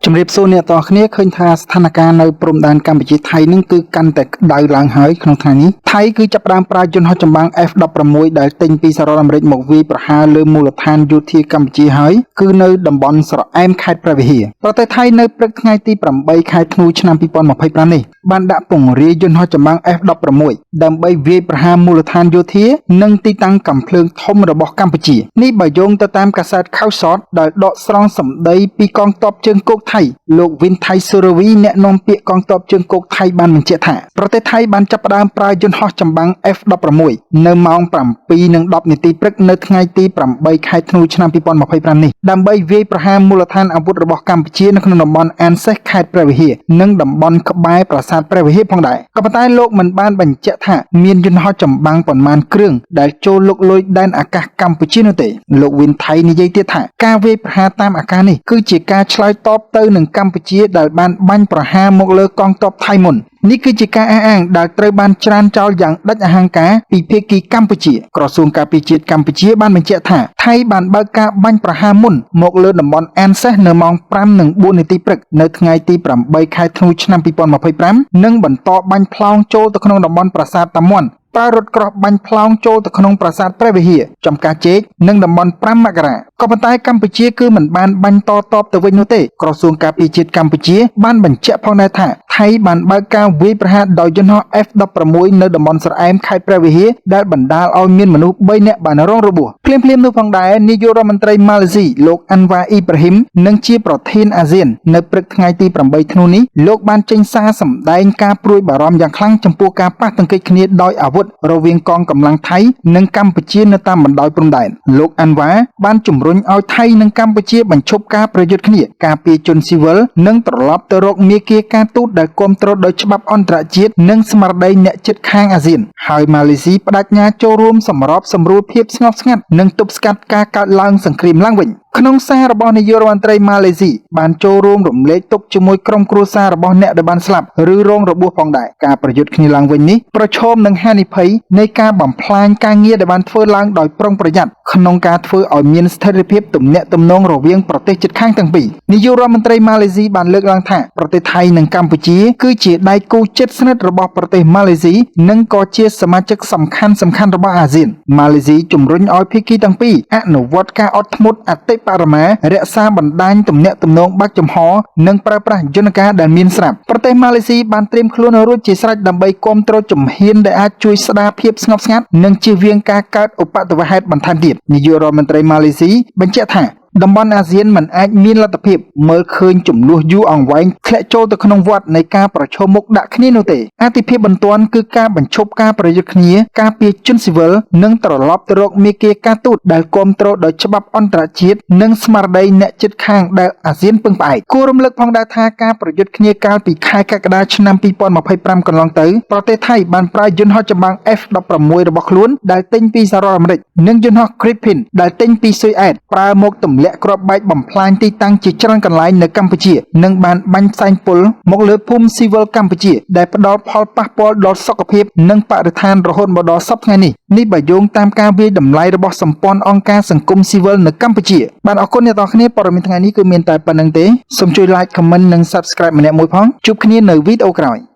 ជំរាបសួរអ្នកទាំងអស់គ្នាឃើញថាស្ថានភាពនៅព្រំដែនកម្ពុជាថៃនឹងគឺកាន់តែក្តៅឡើងហើយក្នុងថ្ងៃនេះថៃគឺចាប់ផ្ដើមប្រើយន្តហោះចម្បាំង F16 ដែលទិញពីសហរដ្ឋអាមេរិកមកវាយប្រហារលើមូលដ្ឋានយោធាកម្ពុជាហើយគឺនៅតំបន់ស្រអែមខេត្តព្រះវិហារប្រទេសថៃនៅព្រឹកថ្ងៃទី8ខែធ្នូឆ្នាំ2025នេះបានដាក់ពង្រាយយន្តហោះចម្បាំង F16 ដើម្បីវាយប្រហារមូលដ្ឋានយោធានិងទីតាំងកាំភ្លើងធំរបស់កម្ពុជានេះបើយោងទៅតាមកាសែតខៅសតដែលដកស្រង់សម្ដីពីកងទ័ពជើងគោកថៃលោកវិនថៃសូរវីអ្នកនាំពាក្យកងទ័ពជើងគោកថៃបានបញ្ជាក់ថាប្រទេសថៃបានចាប់ផ្ដើមប្រើយន្តហោះចម្បាំង F16 នៅម៉ោង7:10នាទីព្រឹកនៅថ្ងៃទី8ខែធ្នូឆ្នាំ2025នេះដើម្បីវាយប្រហារមូលដ្ឋានអាវុធរបស់កម្ពុជានៅក្នុងតំបន់អានសេះខេត្តព្រះវិហារនិងតំបន់ក្បែរប្រាសាទព្រះវិហារផងដែរក៏ប៉ុន្តែលោកមិនបានបញ្ជាក់ថាមានយន្តហោះចម្បាំងប៉ុន្មានគ្រឿងដែលចូលលុកលុយដែនអាកាសកម្ពុជានោះទេលោកវិនថៃនិយាយទៀតថាការវាយប្រហារតាមអាកាសនេះគឺជាការឆ្លើយតបទៅនឹងកម្ពុជាដែលបានបាញ់ប្រហារមកលើកងទ័ពថៃមុននេះគឺជាការអះអាងដែលត្រូវបានច្រានចោលយ៉ាងដាច់អហង្ការពីភាគីកម្ពុជាក្រសួងការពារជាតិកម្ពុជាបានបញ្ជាក់ថាថៃបានបើកការបាញ់ប្រហារមុនមកលើតំបន់អានសេះនៅម៉ោង5:04នាទីព្រឹកនៅថ្ងៃទី8ខែធ្នូឆ្នាំ2025និងបន្តបាញ់ផ្លោងចូលទៅក្នុងតំបន់ប្រាសាទតាមាន់ប្រើរថក្រោះបាញ់ផ្លោងចូលទៅក្នុងប្រាសាទព្រះវិហារចំការជែកនិងតំបន់5មករាក៏ប៉ុន្តែកម្ពុជាគឺមិនបានបាញ់តតបទៅវិញនោះទេក្រសួងការពារជាតិកម្ពុជាបានបញ្ជាក់ផងដែរថាថៃបានបើកការវាយប្រហារដោយយន្តហោះ F16 នៅតំបន់ស្រអែមខេត្តព្រះវិហារដែលបណ្ដាលឲ្យមានមនុស្ស3នាក់បានរងរបួសភ្លាមៗនោះផងដែរនាយករដ្ឋមន្ត្រីម៉ាឡេស៊ីលោកអាន់វ៉ាអ៊ីប្រាហ៊ីមនិងជាប្រធានអាស៊ាននៅព្រឹកថ្ងៃទី8ធ្នូនេះលោកបានចេញសារសម្ដែងការព្រួយបារម្ភយ៉ាងខ្លាំងចំពោះការប៉ះទង្គិចគ្នាដោយអាវុធរវាងកងកម្លាំងថៃនិងកម្ពុជានៅតាមបណ្ដោយព្រំដែនលោកអាន់វ៉ាបានជំរុញឲ្យថៃនិងកម្ពុជាបញ្ឈប់ការប្រយុទ្ធគ្នាការពារជនស៊ីវិលនិងត្រឡប់ទៅរកមាគ៌ាការទូតដែលគ្រប់គ្រងដោយច្បាប់អន្តរជាតិនិងស្មារតីអ្នកជិតខាងអាស៊ានហើយម៉ាឡេស៊ីបដិញ្ញាចូលរួមសម្របសម្រួលភាពស្ងប់ស្ងាត់និងទប់ស្កាត់ការកើតឡើងសង្គ្រាមឡើងវិញក្នុងសាររបស់នាយករដ្ឋមន្ត្រីម៉ាឡេស៊ីបានចូលរួមរំលែកទុក្ខជាមួយក្រុមគ្រួសាររបស់អ្នកដែលបានស្លាប់ឬរងរបួសផងដែរការប្រយុទ្ធគ្នាឡើងវិញនេះប្រឈមនឹងហានិភ័យនៃការបំផ្លាញការងារដែលបានធ្វើឡើងដោយប្រុងប្រយ័ត្នក្នុងការធ្វើឲ្យមានស្ថិរភាពទំនាក់ទំនងរវាងប្រទេសជិតខាងទាំងពីរនាយករដ្ឋមន្ត្រីម៉ាឡេស៊ីបានលើកឡើងថាប្រទេសថៃនិងកម្ពុជាគឺជាដៃគូជិតស្និទ្ធរបស់ប្រទេសម៉ាឡេស៊ីនិងក៏ជាសមាជិកសំខាន់សំខាន់របស់អាស៊ានម៉ាឡេស៊ីជំរុញឲ្យភាគីទាំងពីរអនុវត្តការអត់ធ្មត់អតិបរមារក្សាបណ្ដាញទំនាក់ទំនងបើកចំហនិងប្រើប្រាស់យន្តការដែលមានស្រាប់ប្រទេសម៉ាឡេស៊ីបានត្រៀមខ្លួនរួចជាស្រេចដើម្បីគាំទ្រជំហានដែលអាចជួយស្ដារភាពស្ងប់ស្ងាត់និងជៀសវាងការកើតឧបទ្ទវហេតុបន្ថែមទៀតនាយករដ្ឋមន្ត្រីម៉ាឡេស៊ីបញ្ជាក់ថាតំបន់អាស៊ានមិនអាចមានលទ្ធភាពមើលឃើញចំនួនយូរអង្វែងធ្លាក់ចូលទៅក្នុងវដ្តនៃការប្រឈមមុខដាក់គ្នានោះទេអាទិភាពបន្ទាន់គឺការបញ្ឈប់ការប្រយុទ្ធគ្នាការពារជនស៊ីវិលនិងត្រឡប់ទៅរកមាគ៌ាការទូតដែលគ្រប់គ្រងដោយច្បាប់អន្តរជាតិនិងស្មារតីអ្នកជិតខាងដែលអាស៊ានពឹងផ្អែកគួររំលឹកផងដែរថាការប្រយុទ្ធគ្នាកាលពីខែកក្កដាឆ្នាំ2025កន្លងទៅប្រទេសថៃបានប្រើយន្តហោះចម្បាំង F16 របស់ខ្លួនដែលទិញពីសហរដ្ឋអាមេរិកនិងយន្តហោះ Gripen ដែលទិញពីស៊ុយអែតប្រើមកទម្លាក់គ្រាប់បែកបំផ្លាញទីតាំងជាច្រើនកន្លែងនៅកម្ពុជានិងបានបាញ់ផ្សែងពុលមកលើភូមិស៊ីវិលកម្ពុជាដែលផ្ដល់ផលប៉ះពាល់ដល់សុខភាពនិងបរិស្ថានរហូតមកដល់សព្វថ្ងៃនេះនេះបើយោងតាមការវាយតម្លៃរបស់សម្ព័ន្ធអង្គការសង្គមស៊ីវិលនៅកម្ពុជាបាទអរគុណអ្នកទាំងអស់គ្នាព័ត៌មានថ្ងៃនេះគឺមានតែប៉ុណ្ណឹងទេសូមជួយ like comment និង subscribe ម្នាក់មួយផងជួបគ្នានៅវីដេអូក្រោយ។